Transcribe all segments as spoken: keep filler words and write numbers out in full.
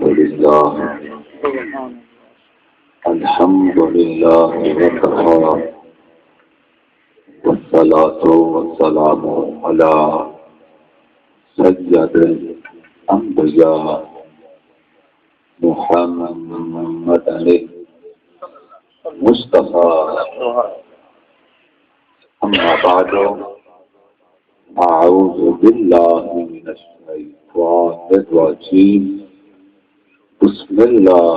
الحمد لله. الحمد لله وكفى، والصلاة والسلام على سيد الأنبياء محمد المصطفى. أما بعد، أعوذ بالله من الشيطان الرجيم. بسم الله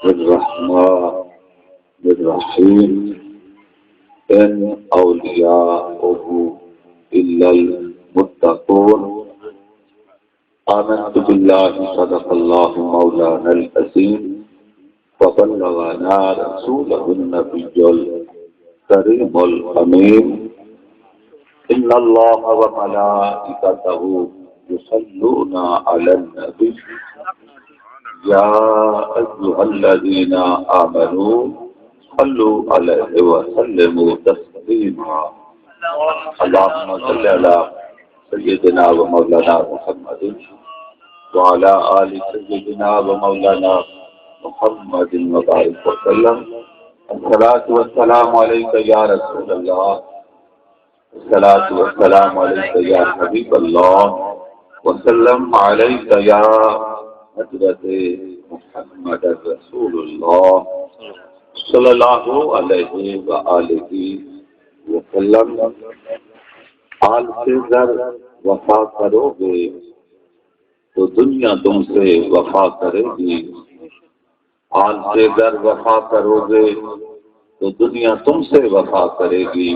الرحمن الرحيم. إن أولياؤه إلا المتقون. آمنت بالله، صدق الله مولانا العظيم، وبلغنا رسوله النبي الكريم الأمين. إن الله وملائكته يصلون على النبي، يا أيها الذين آمنوا صلوا عليه وسلموا تسليما. اللهم صل على سيدنا ومولانا محمد وعلى آل سيدنا ومولانا محمد وبارك وسلم. الصلاة والسلام عليك يا رسول الله، الصلاة والسلام عليك يا حبيب الله، وسلم عليك يا حضرة محمد رسول الله، صلى الله عليه وآله وسلم. حال سے گر وفا کرو گے تو دنیا تم سے وفا کرے گی. حال سے گر وفا کرو گے تو دنیا تم سے وفا کرے گی.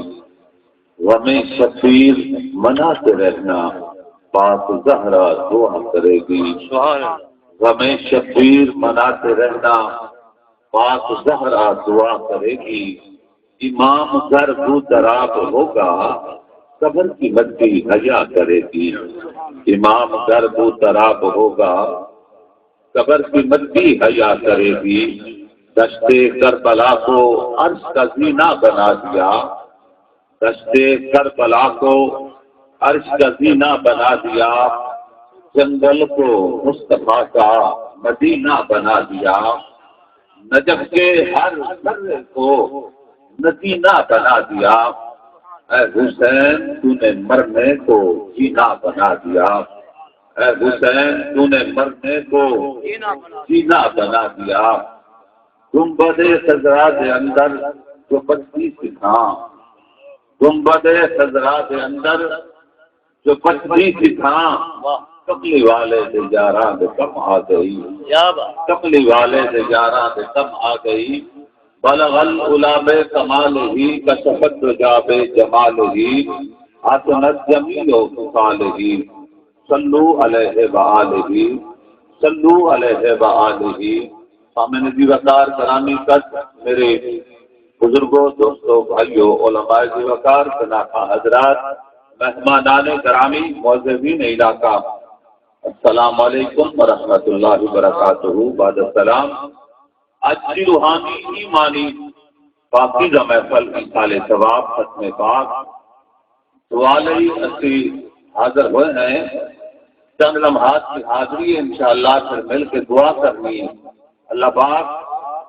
غم شبیر مناتے رہنا، پاک زہرا دعا کرے گی. غم شبیر مناتے رہنا، پاک زہرا دعا کرے گی. امام گر بو تراب ہوگا، قبر کی مٹی حیا کرے گی. امام گر بو تراب ہوگا، قبر کی مٹی حیا کرے گی. دشت کربلا کو عرش کا زینہ بنا دیا، دشت کربلا کو عرش کا زینہ بنا دیا، جنگل کو مصطفیٰ کا مدینہ بنا دیا، نجف کے ہر ذرے کو مدینہ بنا دیا. اے حسین، تو نے مرنے کو جینا بنا دیا. اے حسین، تو نے مرنے کو جینا بنا دیا. گنبد خضرا دے اندر جو بچدی سی تھاں، گنبد خضرا دے اندر جو بچدی سی تھاں، کملی والے دے یاراں دے کم آ ڳئی. کملی والے دے یاراں دے کم آ ڳئی. بلغ العلا بکمالہ، کشف الدجی بجمالہ، حسنت جمیع خصالہ. صلو علیہ و آلہ، صلو علیہ و آلہ. سامعین جی وقار گرامی، تک میرے بزرگوں، دوستوں، بھائیوں، علماء جی وقار، شناخا حضرات، مہمانان گرامی، معززین علاقہ، السلام علیکم ورحمۃ اللہ وبرکاتہ. بعد السلام، اڄ دی روحانی ایمانی پاکیزہ محفل ایصال ثواب ختم پاک سوال ہی اسی حاضر ہوئے ہیں. چند لمحات کی حاضری ہے، انشاءاللہ پھر مل کے دعا کرنی ہے. اللہ پاک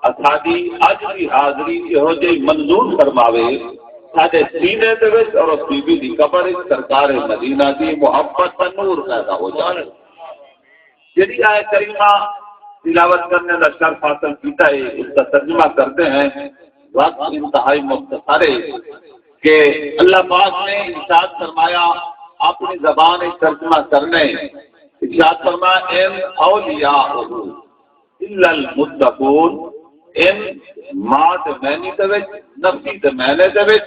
اساݙی اڄ دی حاضری یہو جئی منظور فرماوے، ساݙے سینے دے وچ اور اس بی بی دی قبر وچ سرکار مدینہ دی محبت دا نور پیدا ہو جائے. جڑی آیت کریمہ تلاوت کرنے دا شرف حاصل کیتا ہے، اس کا ترجمہ کرتے ہیں. وقت انتہائی مختصر ہے کہ اللہ پاک نے ارشاد فرمایا، اپنی زبان وچ ترجمہ کرنے، ارشاد فرمایا، ان اولیاء الا المتقون، ان ماں دے معنی دے وچ، نفسی دے معنی دے وچ،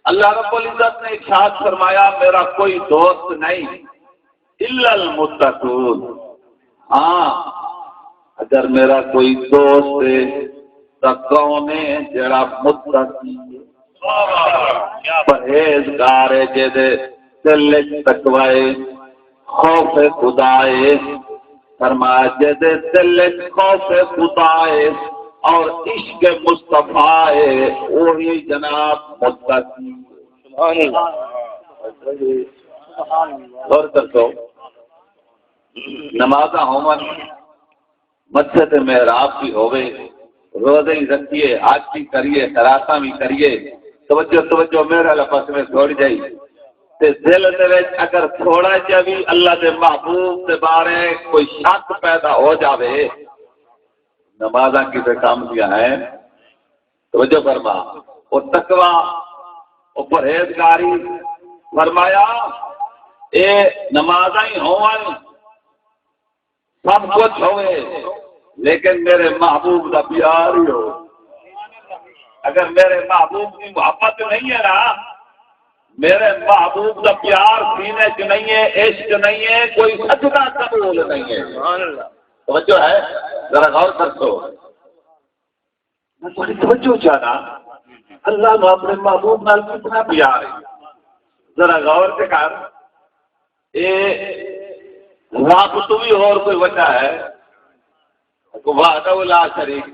اللہ رب العزت نے ارشاد فرمایا، میرا کوئی دوست نہیں، الا المتقون، ہاں، اگر میرا کوئی دوست ہے تاں کون ہے؟ جڑا متقی ہے، پرہیزگار ہے، جیندے دل وچ تقوی ہے، خوف خدا ہے. فرمایا، جیندے دل وچ خوف خدا ہے اور عشق مصطفیٰ ہے، وہی جناب متقی. سبحان اللہ. غور کر سو، نمازاں ہوون، مسجد محراب بھی ہووے، روزے ہی رکھیے، حج بھی کریے، خیراتاں بھی کریے، توجہ، توجہ میرے والا پاس میں چھوڑ جائی۔ تے دل دے وچ اگر تھوڑا جہا بھی اللہ دے محبوب دے بارے کوئی شک پیدا ہو جاوے، نمازاں کسے کام دیاں ہیں؟ توجہ فرما۔ او تقوی، او پرہیزگاری، فرمایا، اے نمازاں ہی ہون، سب کچھ ہوئے، لیکن میرے محبوب دا پیار ہی ہو۔ اگر میرے محبوب کی محبت نہیں ہے نا، میرے محبوب دا پیار سینے چ نہیں ہے، عشق نہیں ہے، کوئی سجدہ قبول نہیں ہے۔ سبحان اللہ۔ توجہ ہے؟ ذرا غور کر سو۔ میں تھوڑی توجہ چاہنا، اللہ نو اپنے محبوب نال کتنا پیار ہے۔ ذرا غور تے کر، اے رب تو بھی اور کوئی وڈا ہے؟ وحدہ لا شریک۔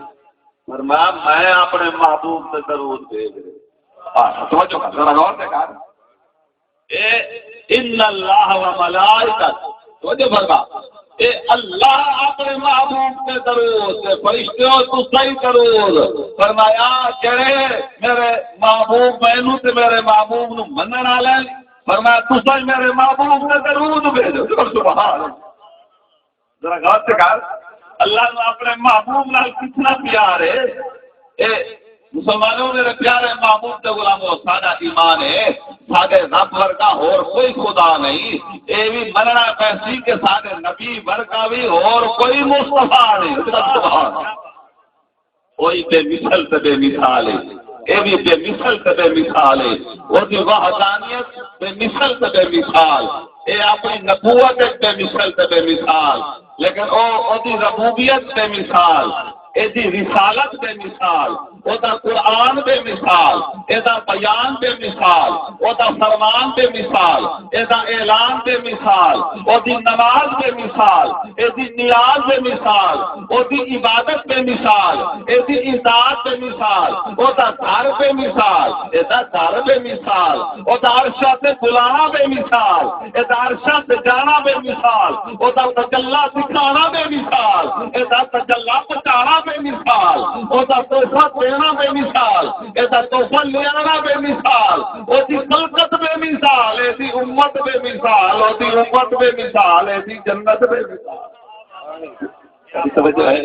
فرمایا، میں اپنے محبوب تے درود بھیج رہے۔ ہاں، توجہ کر، ذرا غور تے کر۔ اے ان اللہ و ملائکت، توجہ فرما، اے اللہ اپنے محبوب تے درود، تے فرشتیو تساں ہی درود۔ فرمایا، جڑے میرے محبوب، مینوں تے میرے محبوب نو منن والے، فرمایا، تساں ہی میرے محبوب تے درود بھیجو۔ سبحان اللہ۔ ذرا غور تے کر، اللہ نو اپنے محبوب نال کتنا پیار ہے۔ اے مسلمانوں، میرے پیارے محبوب تے غلامو، ساڈا ایمان ہے، ساڈے رب ورگا ہور کوئی خدا نہیں۔ اے بھی مننا پیسی کہ ساڈے نبی ورگا بھی ہور کوئی مصطفیٰ نہیں۔ سبحان اللہ۔ اوہی بے مثل تے بے مثال ہے، اے وی بے مثل تے بے مثال ہے۔ اوہدی وحدانیت بے مثل تے بے مثال، اے اپݨی نبوت اچ بے مثل تے بے مثال، لیکن او، اوہدی ربوبیت بے مثال، ایہدی رسالت بے مثال، اوہدا قرآن بے مثال، ایہدا بیان بے مثال، اوہدا فرمان بے مثال، ایہدا اعلان بے مثال، اوہدی نماز بے مثال، ایہدی نیاز بے مثال، اوہدی عبادت بے مثال، ایہدی اطاعت بے مثال، اوہدا گھر بے مثال، ایہدا در بے مثال، اوہدا عرشاں تے بلانا بے مثال، ایہدا عرشاں تے جانا بے مثال، اوہدا تجلی دکھانا بے مثال، ایہدا تجلی پہنچانا بے مثال، اوہدا تحفہ دینا بے مثال، ایہدا تحفہ لیانا بے مثال، اوہدی خلقت بے مثال، ایہدی امت بے مثال، اوہدی امت بے مثال، ایہدی جنت بے مثال۔ توجہ ہے؟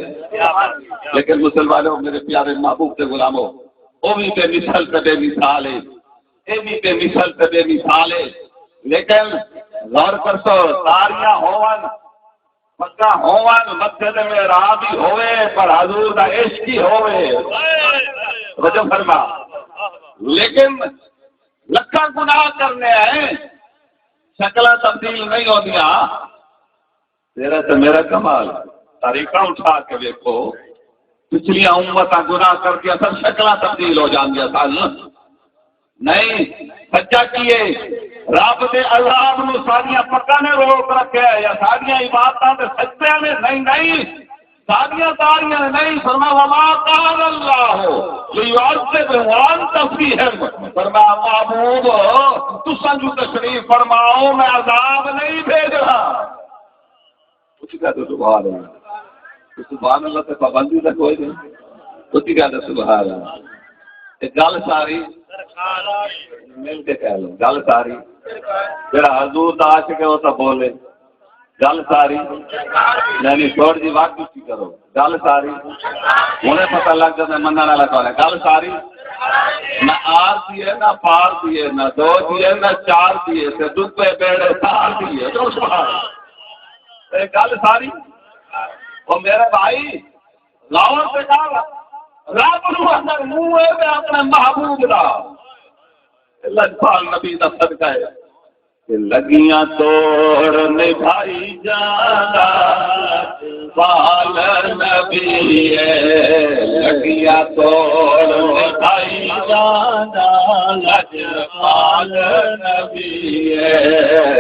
لیکن مسلمانوں، میرے پیارے محبوب تے غلاموں، او وی بے مثل تے بے مثال ہے، اے وی بے مثل تے بے مثال ہے۔ لیکن غور کرسو، ساریاں ہون، پگاں ہون، مسجد محراب ہی ہووے، پر حضور دا عشق ہی ہووے۔ توجہ فرما۔ لیکن لکھاں گناہ کرنے ہیں، شکلاں تبدیل نہیں ہوندیاں۔ تیرا تے میرا کمال، تاریخاں اٹھا کے ویکھو، پچھلیاں امتاں گناہ کر کے سب شکلاں تبدیل ہو جاندیاں سن۔ نہیں، سچا کی ہے؟ رب دے عذاب نو ساڈیاں پگاں نے روک رکھیا ہے یا ساڈیاں عبادتاں تے سجدیاں نے؟ نہیں، نہیں، ساڈیاں تاریاں نے نہیں۔ فرمایا، وما کان اللہ لیعذبہم وانت فیہم۔ فرمایا، محبوب، تساں جو تشریف فرماؤ، میں عذاب نہیں بھیجنا۔ اچھی کہہ دو سبحان اللہ۔ تو سبحان اللہ تے پابندی دا کوئی نہیں۔ اچھی کہہ دو سبحان اللہ۔ اے گل ساری مل کے کہہ لو، گل ساری۔ جڑا حضور دا عاشق ہے، وہ تو بولے۔ گل ساری۔ یعنی تھوڑی جی وقت اچھی کرو۔ گل ساری۔ ہنے پتہ لگ جاندا منن والا کون ہے۔ گل ساری۔ نہ آر دی ہے، نہ پار دی ہے، نہ دو دی ہے، نہ چار دی ہے، تے ڈبے بیڑے تار دی ہے۔ سبحان اللہ۔ اے گل ساری۔ او میرے بھائی، غور تے کر، رب نو اگر منہ ہے تے اپنے محبوب دا، لجپال نبی دا صدقہ ہے۔ لگیاں توڑ نبھائی جاندا، لجپال نبی ہے۔ لگیاں توڑ نبھائی جاندا، لجپال نبی ہے۔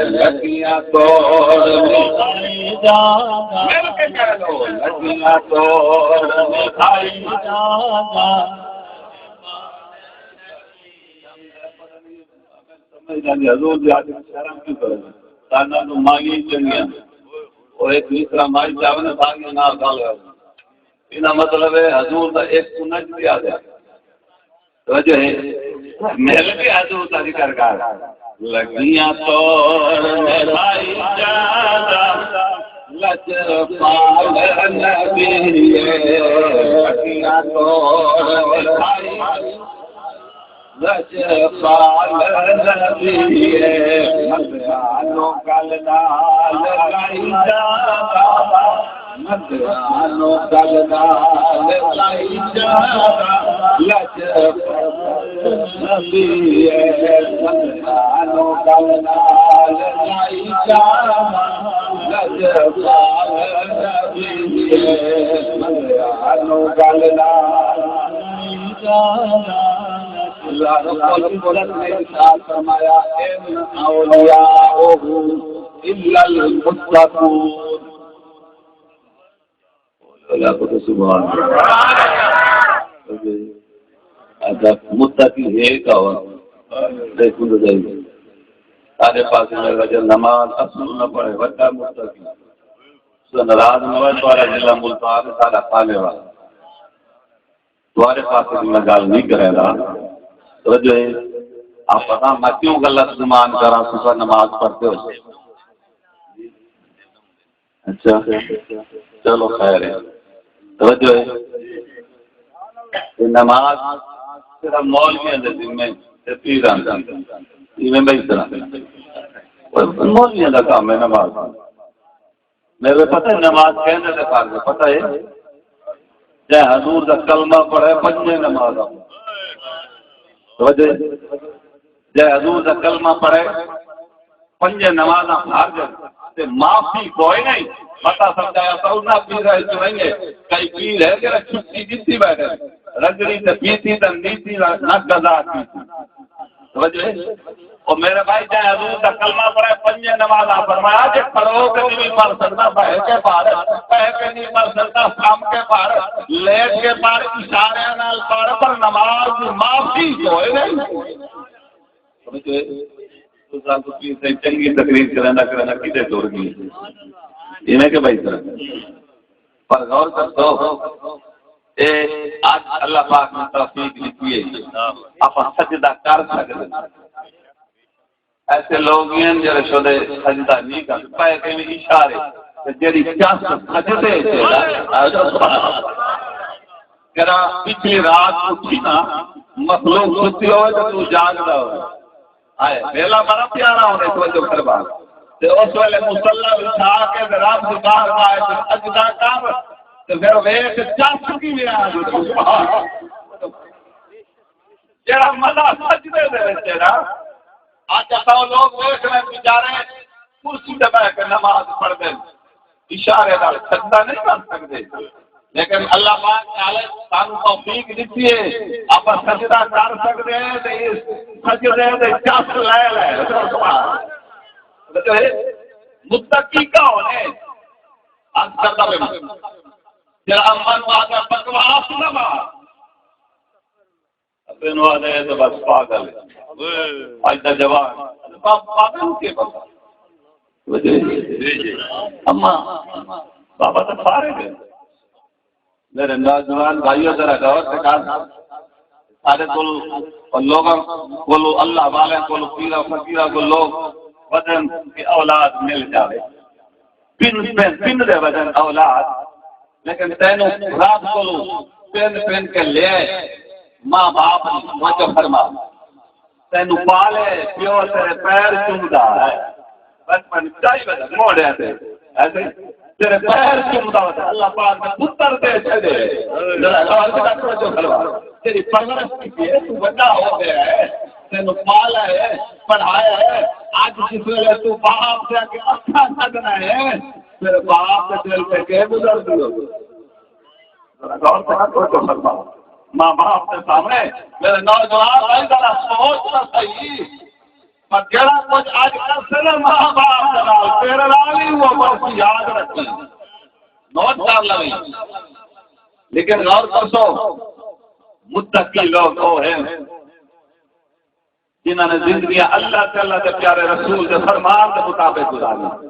لگیاں توڑ نبھائی جاندا۔ مل کے کہہ لو، لگیاں توڑ نبھائی جاندا۔ سمجھ جاندے حضور دی آدھی شرم کیوں کرے؟ تاں نہ تو مائی چنگیاں۔ او ایک دوسرا مائی چاوے نہ، ساریاں نال گل ہے۔ انہاں مطلب ہے حضور دا ایک سنت بھی آ گیا۔ توجہ ہے، مل کے حضور دا ذکر کر۔ لگیاں توڑ میرا جادا، لچ پال نبی ہے۔ لگیاں توڑ میرا لچ پال نبی ہے، مدعا نو گل نال لائی جانا، مدعا نو گل نال لائی جانا، لچ پال نبی ہے، مدعا نو گل نال لائی جانا، لچ پال نبی ہے، مدعا نو گل نال لائی جانا۔ اللہ رب العزت نے ارشاد فرمایا، "ان اولیاءہ الا المتقون۔" اللہ کو تو سبحان اللہ۔ اچھا، متقی ہے کون؟ دیکھو تو صحیح۔ سارے پاس میں وجہ نماز اصل نہ پڑھے، وڈا متقی۔ سو ناراض نہ ہوئے، تمہارا ضلع ملتان ہے، سارا خانے والا۔ تہاݙے پاسے دی میں ڳالھ نہیں کریندا۔ توجہ ہے، آپ پتہ میں کیوں غلط گمان کراں، تساں نماز پڑھدے ہو۔ اچھا، چلو خیر ہے۔ توجہ ہے، یہ نماز صرف مولویاں دے ذمے تے پیراں دے۔ ایویں بھائی طرح مولویاں دا کام ہے نماز۔ میرے پتہ ہے نماز کہندے تے فرض ہے، پتہ ہے؟ جے حضور دا کلمہ پڑھے، پنجے نماز۔ توجہ ہے؟ جے حضور دا کلمہ پڑھے، پنجے نمازاں فرض ہے۔ تے معافی کوئی نہیں۔ پتہ سمجھایا تو نہ پیر ہے جو نہیں ہے۔ کئی پیر ہے کہ چھٹی دتی بیٹھے۔ رگڑی تے پیتی تے نیتی نہ قضا کیتی۔ توجہ ہے؟ او میرے بھائی، جے حضور دا کلمہ پڑھے، پنجے نمازاں، فرمایا جے کھڑو کے نہیں پڑھ سکدا، بہہ کے پڑھ، بہہ کے نہیں پڑھ سکدا، کم کے پڑھ، لیٹ کے پڑھ، اشارے نال پڑھ، پر نماز دی معافی کوئی نہیں۔ سمجھو، تساں کو پیر سائیں چنگی تقریر کریندا کریندا کدے ٹر گئی۔ ایویں کہ بھائی سر، پر غور کر تو، اے اڄ اللہ پاک نے توفیق ݙتی ہے، آپاں سجدہ کر سڳدے۔ ایسے لوگ ہیں جڑے شدے سجدہ نہیں کر پائے، کہیں اشارے، تے جڑی چس سجدے تے، کرا پچھلی رات اٹھی نا، مخلوق ستی ہوئے تے تو جاگدا ہوئے۔ ہائے، ویلا بڑا پیارا ہوندے، توجہ فرما۔ تے اس ویلے مصلی وچھا کے تے رب دی بارگاہ وچ سجدہ کر، تے پھر ویکھ چس کیویں آ گئی۔ جیڑھا مزہ سجدے دے وچ ہے نا، اڄ اساں لوگ ویکھ رہے بیچارے کرسی تے بیٹھ کے نماز پڑھدے۔ اشارے نال سجدہ نہیں کر سڳدے، لیکن اللہ پاک نے سانوں توفیق ݙتی ہے، آپاں سجدہ کر سڳدے ہیں تے اس سجدے دے چس لے لے۔ سبحان اللہ۔ متقی کون ہے؟ عرض کردا پیا، جڑا امن وعدہ بکواس نہ مار۔ اپݨے نو آہدے ہے تو بس پاگل ہے۔ اڄ دا جوان، پا-، پاگل ہو کے پتہ۔ جی، جی۔ اما، بابا تو فارغ ہے۔ میرے نوجوان بھائیو، ذرا غور سے کر۔ سارے کول، لوگاں کول، اللہ والے کول، پیرا فقیرا کول لوگ ودن کہ اولاد مل جاوے۔ پن، پن، پن دے ودن اولاد، لیکن تینوں رب کولوں پن پن کے لے، ماں باپ نے توجہ فرما، تینوں پالے، پیو تیرے پیر چومدا ہے، بچپن چائی وجہ موڑے تے ایسے تیرے پیر چومدا ہے، اللہ پاک نے پتر دے چھڑے۔ ذرا غور سے توجہ فرما، تیری پرورش کی ہے، تو بڑا ہو گیا ہے، تینوں پالا ہے، پڑھایا ہے۔ اڄ جس ویلے تو باپ دے اڳے اکھاں سڳنا ہے، میرے باپ دے دل تے کے گزر دیو۔ ذرا غور سے نہ سوچو فرماؤ۔ ماں باپ دے سامنے میرے نوجوان بھائی ذرا سوچ نہ صحیح۔ پر جڑا کچھ اج کر سے نا ماں باپ دے نال، تیرے نال ہی وہ بس یاد رکھی۔ نوٹ کر لوی۔ لیکن غور کر سو، متقی لوگ وہ ہیں جنہاں نے زندگیاں اللہ تے اللہ دے پیارے رسول دے فرمان دے مطابق گزاری۔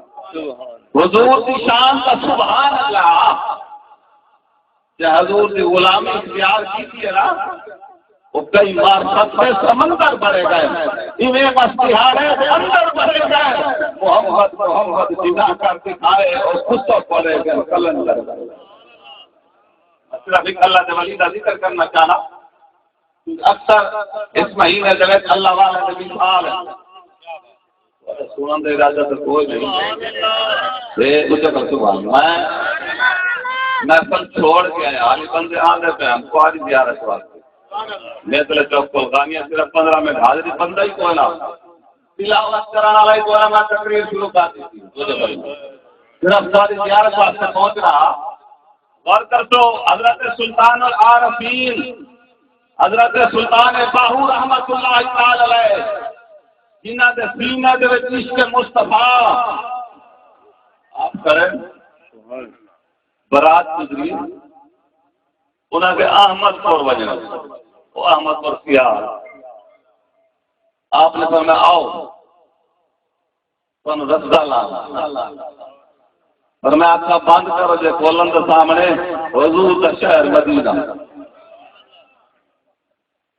حضور دی شان دا سبحان اللہ۔ تے حضور دی غلامی اختیار کیتی ہے نا، وہ کئی معرفت دے سمندر بھرے ڳئے، ایویں بس تہاڑے دے اندر بھرے ڳئے۔ محمد محمد جدا کر دکھائے، اور کتب پڑھے ڳئے قلندر بھرے ڳئے۔ صرف ایک اللہ دے ولی دا ذکر کرنا چاہنا۔ اکثر اس مہینے دے وچ اللہ والے دے مثال ہے۔ سنن دے ارادہ تے کوئی نہیں۔ اے اچا کر سبحان اللہ۔ میں محفل چھوڑ کے آیا، علی بندے آندے پے ہم، کوئی زیارت واسطے۔ میں تلے چوک کول غانیہ صرف پندرہ منٹ حاضری، بندہ ہی کوئی نہ۔ تلاوت کرن والا ہی کوئی نہ، میں تقریر شروع کر دیتی۔ صرف ساری زیارت واسطے پہنچ رہا۔ غور کر سو، حضرت سلطان العارفین، حضرت سلطان باہو رحمت اللہ تعالی علیہ، جنہاں دے سینے دے وچ عشق مصطفیٰ آپ کرے، برات گزری، انہاں دے احمد پور وجن، وہ احمد پور سیال۔ آپ نے فرمایا، آؤ، تانوں رسدا لاں۔ پر میں آکھاں بند کرو جے کھولن دے سامنے، حضور دا شہر مدینہ۔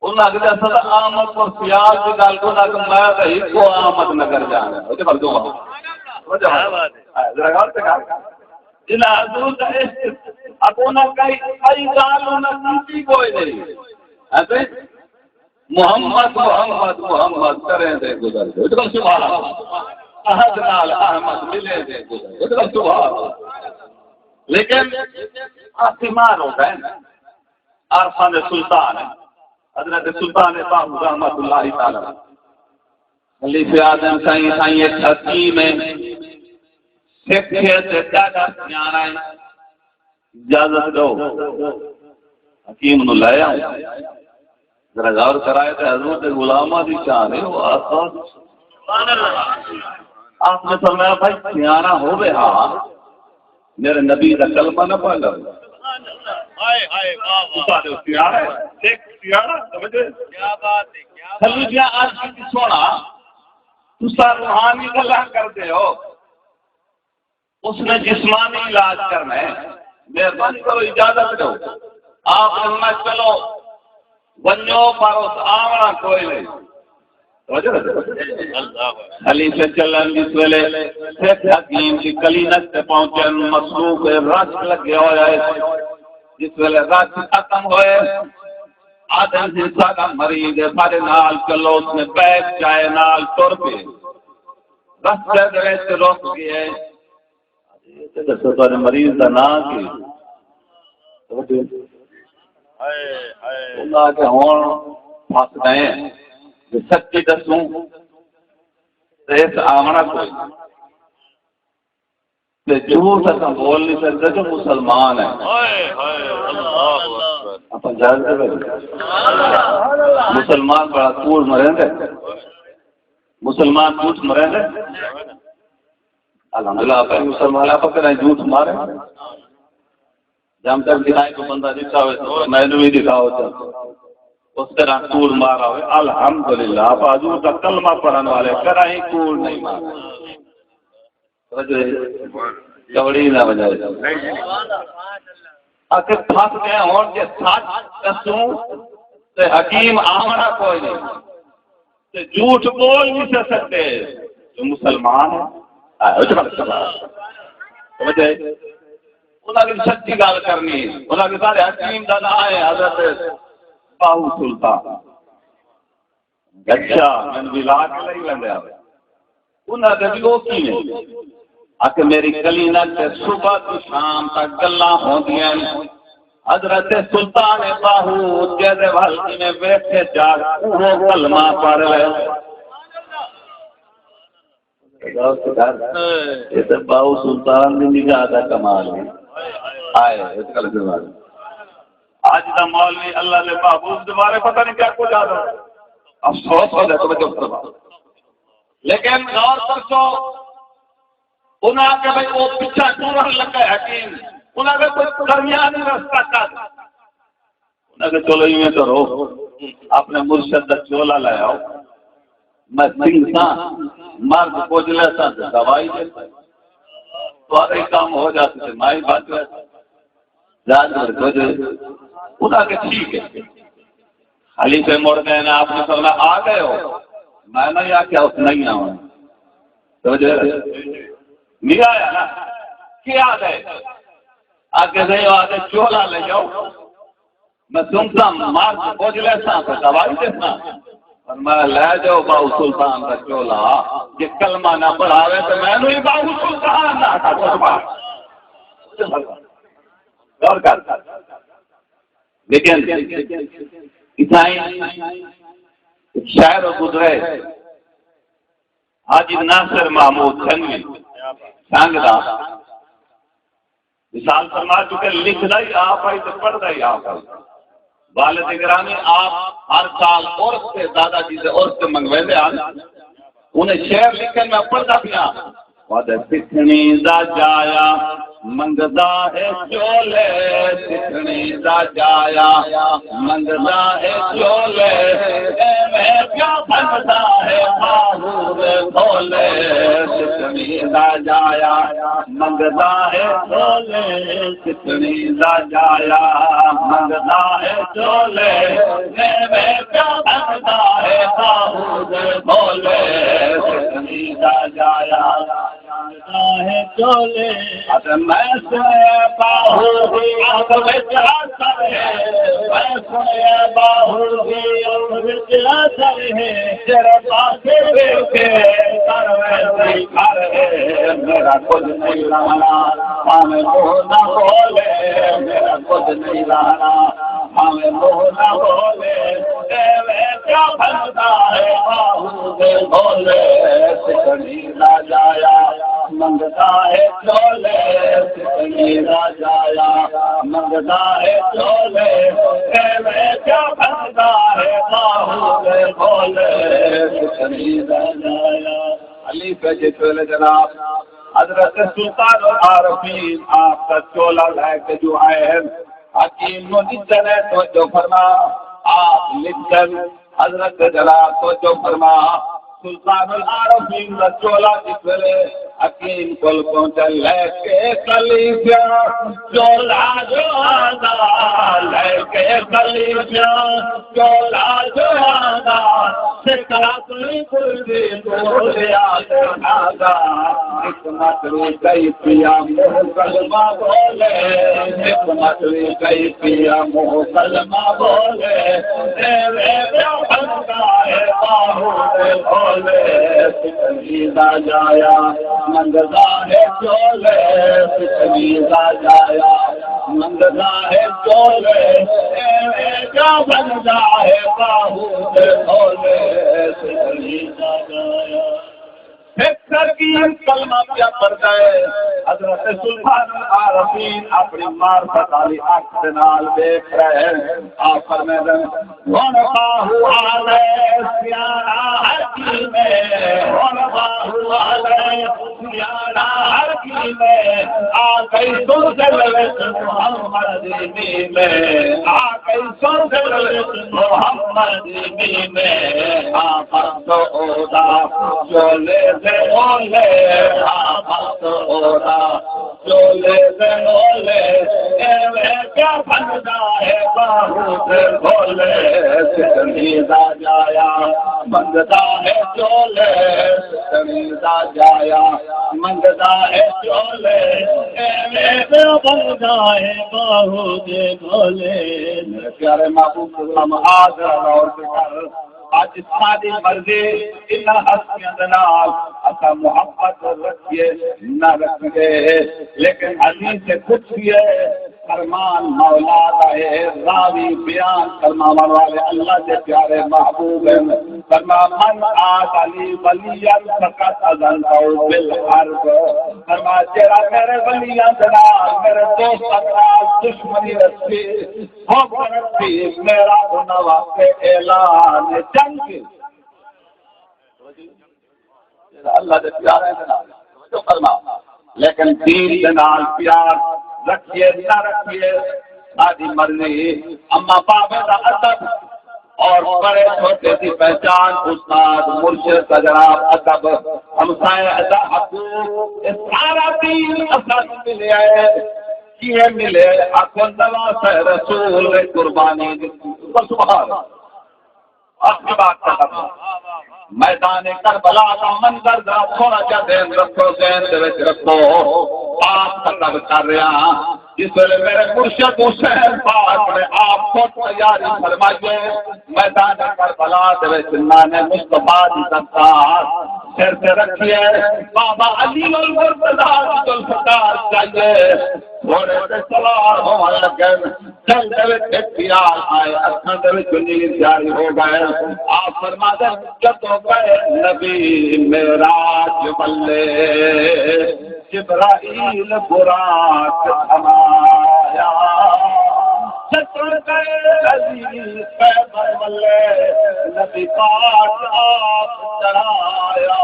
انہاں آکھیا، اساں تاں آمد اور سیال دی ڳالھ کوں نہ، کہ میں تاں ہکو احمد نگر جانا ہے۔ وجہ بھر دو وہاں۔ وجہ بھر۔ کیا بات ہے۔ ہاں، ذرا غور سے کر۔ انہاں حضور دا عشق، اب انہاں کئی، کئی ڳالھ انہاں کیتی کوئی نہیں۔ ہے تے؟ محمد، محمد، محمد کریں دے گزر گئے۔ اتنا سبحان اللہ۔ احد نال احمد ملیں دے گزر گئے۔ اتنا سبحان اللہ۔ لیکن آخر مار ہو گئے نا۔ عارفاں دے سلطان ہیں۔ حضرت سلطان باہو رحمت اللہ تعالی۔ خلیفے آدم سائیں، سائیں ایک حکیم ہے۔ سکھ ہے تے ڈاڈا سیاݨا ہے۔ اجازت ݙو، حکیم نوں لے آؤں۔ ذرا غور کرائے تے حضور دے غلاماں دی شان ہے، وہ آسان۔ آپ نے فرمایا، بھائی سیاݨا ہووے ہا، میرے نبی دا کلمہ نہ پڑھ لو۔ ہائے، ہائے، واہ، واہ۔ تساں دے سیاݨا ہے، ایک سیاݨا، سمجھے؟ کیا بات ہے، کیا بات ہے۔ خلیفہ عرض کی سونا، تساں روحانی گلاں کردے ہو۔ اس نے جسمانی علاج کرنا ہے، مہربانی کرو اجازت دو۔ آپ نے فرمایا، چلو ونجو، پر اس آونا کوئی نہیں۔ توجہ ہے؟ خلیفے چلن جس ویلے سکھ حکیم دی کلینک تے پہنچے، مخلوق رش لگے ہوئے ہے۔ جس ویلے رش ختم ہوئے، آدم جی ساڈا مریض ہے، ساڈے نال چلو۔ اس نے بیگ چائے نال ٹر پئے، رستے دے وچ رک گئے۔ تے دسو، تہاݙے مریض دا ناں کی؟ ہائے، ہائے۔ انہاں آکھیا، ہݨ پھس ڳئے ہیں۔ جے سچی ݙسوں تے اس آوݨا کوئی نہ۔ تے جھوٹ اساں بول نہیں سڳدے جو مسلمان ہیں۔ ہائے، ہائے، اللہ اکبر۔ اپاں جاڳ تے ٻیٹھے۔ مسلمان بڑا کوڑ مریندے۔ مسلمان جھوٹ مریندے۔ الحمدللہ، آپ مسلمان، آپ کدھر جھوٹ مارے؟ جب تک دکھائے کو بندہ دکھا ہوئے تو میں بھی دکھاؤ تو اس طرح کوڑ مارا ہوئے۔ الحمدللہ، آپ حضور دا کلمہ پڑھن والے کراہیں کوڑ نہیں مارے۔ توجہ ہے؟ کبڑی نہ بجائے۔ اگر پھس گئے ہون کہ سچ دسوں تے حکیم آوݨا کوئی نہیں۔ تے جھوٹ بول نہیں سکدے جو مسلمان ہیں۔ آئے ہو جب سمجھ آئے۔ انہاں نے سچی ڳالھ کرنی ہے۔ انہاں نے سارے حکیم دا نام ہے حضرت باہو سلطان۔ اچھا، میں ولا کے لئی ویندے آ۔ انہاں دے بھی او کیویں؟ آکھے میری کلینک تے صبح تو شام تک گلاں ہوندیاں ہن۔ حضرت سلطان باہو جیندے ول جیویں ویکھے جاڳ، اوہو کلمہ پڑھ لے۔ اے تے باہو سلطان دی نگاہ دا کمال ہے۔ آئے، اس گل دے بعد۔ اڄ دا مولوی اللہ دے محبوب دے بارے پتہ نہیں کیا کچھ آہدا۔ افسوس ہو جائے، توجہ فرما۔ لیکن غور کرسو، انہاں آکھیا بھئی او پچھا ٹرن لگا ہے حکیم، انہاں آکھیا کوئی درمیانی رستہ کر۔ انہاں آکھیا چلو ایویں کرو، اپنے مرشد دا چولا لے آؤ، میں سنگساں، مرد پج لیساں تے دوائی ݙیساں، تہاݙا ہی کم ہو جاسی تے میں ہی بچ ویساں۔ ذات پر کچھ انہاں کے ٹھیک ہے۔ خلیفے مڑ گئے نا، آپ نے فرمایا، "آ گئے ہو؟" میں نہیں آکھیا، "اس نہیں آؤں۔" توجہ ہے؟ نہیں آیا نا؟ کیا آ گئے؟ آگے سے آگے چولا لے جاؤ۔ میں سنتا مرد پوچھ لیساں تو دوائی دیساں۔ فرمایا، "لے جاؤ باہو سلطان دا چولا، جے کلمہ نہ پڑھاوے تو میں نوں ہی باہو سلطان دا آکھا قربان۔" غور کر۔ لیکن اتھائیں شاعر گزرے، حاجی ناصر محمود سنگی سنگ دا وصال فرما چکے، لکھدا ہی آپ آئی تے پڑھدا ہی آپ آئی۔ والد گرامی آپ ہر سال عرس تے، دادا جی دے عرس تے منگویندے ہن۔ انہیں شعر لکھن، میں پڑھدا پیاں۔ وعدے سکھنی دا جایا منگدا ہے چولے، سکھنی دا جایا منگدا ہے چولے، ایویں کیا بندا ہے باہو دے بھولے، سکھنی دا جایا منگدا ہے چولے، سکھنی دا جایا منگدا ہے چولے، ایویں کیا بندا ہے باہو دے بھولے، سکھنی دا جایا منگدا ہے چولے۔ اتے میں سنیا باہو دی اکھ وچ اثر ہے، میں سنیا باہو دی اکھ وچ اثر ہے، جیڑھے پاسے ویکھے سر ویسی گھر ہے، میرا کچھ نہیں لانا، بھاویں منہ نہ بولے، میرا کچھ نہیں لانا، بھاویں منہ نہ بولے، ایویں کیا بندا ہے باہو دے بھولے، سکھنی دا جایا منگدا ہے چولے، سکھنی دا جایا منگدا ہے چولے، ایویں کیا بندا ہے باہو دے بھولے، سکھنی دا جایا۔ علی پہ جس ویلے جناب حضرت سلطان العارفین آپ دا چولا لے کے جو آئے ہیں، حکیم نو ݙتن، توجہ فرما، آپ لکھن، حضرت جلال توجہ فرما، سلطان العارفین دا چولا جس ویلے حکیم کول پہنچا، لے کے خلیفہ چولا جو آندا، لے کے خلیفہ چولا جو آندا، سکھ اپݨی کل دی ٹولیا تے آندا۔ حکمت وی کئی پیا منہ کلمہ بولے، حکمت وی کئی پیا منہ کلمہ بولے، ایویں پیا بندا ہے باہو دے بھولے، سکھنی دا جایا منگدا ہے چولے، سکھنی دا جایا منگدا ہے چولے، ایویں پیا بندا ہے باہو دے بھولے، سکھنی دا جایا۔ پھر ترکیب کلمہ پیا پڑھدا ہے۔ حضرت سلطان العارفین اپݨی معرفت والی اکھ دے نال ݙیکھ رہے ہیں۔ آپ فرمیندن، ہݨ باہو آلے سیاݨا حکیم ہے، ہݨ باہو آلے سیاݨا حکیم ہے۔ آ گئی سلسلے وچ محمد دی میم ہے، آ گئی سلسلے وچ محمد دی میم ہے۔ آ بخت اودا چولے دے اولے، آ بخت اودا چولے دے اولے، ایویں پیا بندا ہے باہو دے بھولے، سکھنی دا جایا منگدا ہے چولے، سکھنی دا جایا منگدا ہے چولے، ایویں پیا بندا ہے باہو دے بھولے۔ میرے پیارے محبوب، غلام آ ذرا غور تے کر۔ اڄ ساݙی مرضی انہاں ہستیاں دے نال اساں محبت رکھیے نہ رکھیے، لیکن علی سے پچھیے، فرمان مولا دا ہے، راوی بیان فرماوݨ والے اللہ دے پیارے محبوب ہیں۔ فرما، من عادی لی ولیا فقد آذنتہ بالحرب۔ فرما، جیڑھا میرے ولیاں دے نال، میرے دوستاں دے نال دشمنی رکھے، حب رکھے، میرا انہاں واسطے اعلان جنگ۔ اللہ دے پیارے دے نال توجہ فرما، لیکن دین دے نال پیار رکھیے نہ رکھیے، ساݙی مرضی۔ اماں بابے دا ادب اور بڑے چھوٹے دی پہچان، استاد مرشد دا جناب ادب، ہمسائے دا حقوق، اے سارا دین اساں کوں ملیا ہے۔ کیویں ملے؟ آکھو نواسہ رسول نے قربانی ݙتی۔ سبحان اللہ۔ آخری بات ختم۔ میدان کربلا دا منظر ذرا تھوڑا جہا ذہن رکھو، ذہن دے وچ رکھو۔ آپ ختم کر رہا ہاں۔ جس ویلے میرے مرشد حسین پاک نے آپ خود تیاری فرمائی ہے، میدان کربلا دے وچ نانے مصطفیٰ دی دستار سر تے رکھی ہے، بابا علی المرتضیٰ دی ذوالفقار چاہیے، گھوڑے تے سوار ہووݨ لگے۔ دل دے وچ ہک خیال آئے، اکھاں دے وچ نیند جاری ہو ڳئے۔ آپ فرماندے، جدوں ڳئے نبی معراج ولے، جبرائیل براق تھمایا۔ جدوں ڳئے علی خیبر ولے، نبی پاک آپ چڑھایا۔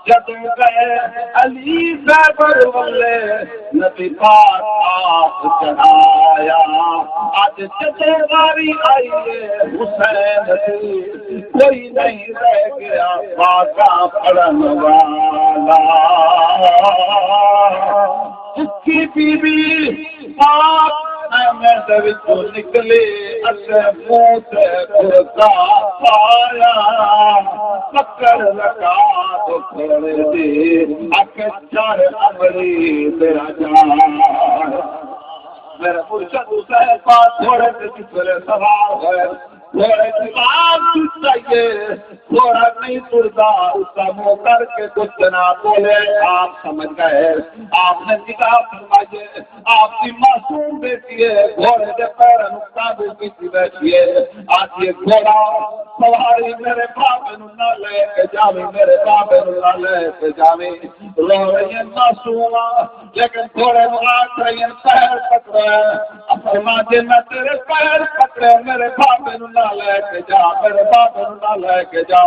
جدوں ڳئے علی خیبر ولے، نبی پاک آپ چڑھایا۔ اڄ جدوں واری آئی ہے حسین دی، کوئی نہیں رہ ڳیا پاکاں پڑھݨ والا۔ سکی بی بی پاک خیمے دے وچوں نکلی اتے منہ تے برقع پایا، پکڑ رکعت گھوڑے دی، آکھے چڑھ امڑی میرا جان۔ میرے مرشد حسین پاک گھوڑے تے جس ویلے سوار ہوئے، گھوڑے دی آواز سݨ چاہیے، گھوڑا نہیں ٹردا، اتاں منہ کر کے کچھ نہ بولے۔ آپ سمجھ ڳئے، آپ نے نگاہ فرمائیے، آپ دی معصوم بیٹی ہے، گھوڑے دے پیراں نوں قابو کیتی بیٹھی ہے۔ آکھیے، گھوڑا سواری میرے بابے نوں نہ لے کے جاویں، میرے بابے نوں نہ لے کے جاویں۔ رو رہی ہے معصوم، لیکن گھوڑے نوں آکھ رہی ہے، پیر پکڑے۔ فرماندے، میں تیرے پیر پکڑے، میرے بابے نوں نہ لے کے جا، میرے بابے نوں نہ لے کے جا۔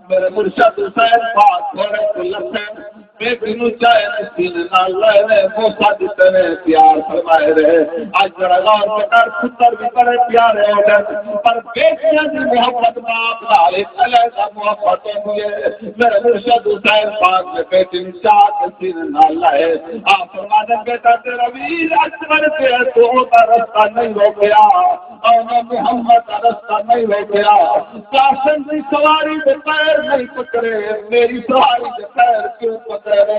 میرے مرشد حسین پاک گھوڑے توں لتھے، بیٹی نوں چائے نوں سینے نال لائے نے، بوسہ ݙتے نے، پیار فرمائے رہے۔ اڄ ذرا غور تے کر، پتر وی بڑے پیارے ہو ڳئے، پر بیٹیاں دی محبت باپ نال ہک علیحدہ محبت ہوندی ہے۔ میرے مرشد حسین پاک نے بیٹی نوں چا کے سینے نال لائے۔ آپ فرماندے، بیٹا، تیرا ویر اکبر تے تو اوندا رستہ نہیں روکیا، اوندا محمد دا رستہ نہیں روکیا۔ قاسم دی سواری دے پیر نہیں پکڑے، میری سواری دے پیر کیوں پکڑے نے؟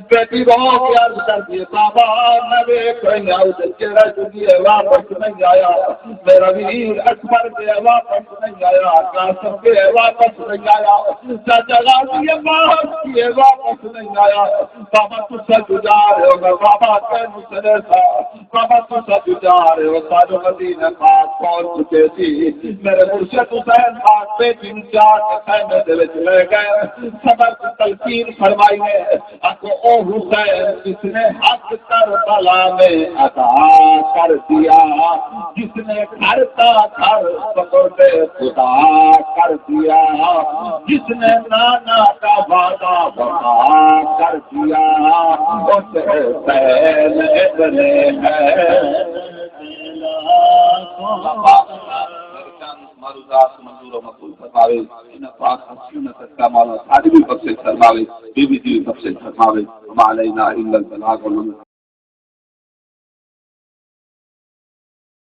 بیٹی رو کے عرض کردی ہے، بابا، میں ویکھ رہی ہاں، او جیڑھا جلدی ہے، واپس نہیں آیا۔ میرا ویر اکبر تے واپس نہیں آیا، قاسم تے واپس نہیں آیا، چاچا غازی عباس تے واپس نہیں آیا۔ بابا، تساں جو جا رہے ہو، میں بابا کینوں سݙیساں؟ بابا، تساں جو جا رہے ہو، ساݙو مدینہ پاک پہنچ چکے سی۔ میرے مرشد حسین پاک بیٹی نوں چا کے خیمے دے وچ لے ڳئے، صبر دی تلقین فرمائی ہے۔ آکھو، او حسین، جس نے حق کربلا میں ادا کر دیا، جس نے گھر کا گھر سپرد خدا کر دیا، جس نے نانا کا وعدہ وفا کر دیا، اس حسین ابن ہے۔ اللہ پاک میرے چند معروضات منظور و مقبول فرماوے۔ انہاں پاک ہستیاں دا صدقہ مولا ساݙی وی بخشش فرماوے، بی بی دی وی بخشش فرماوے۔ وما علینا الا البلاغ۔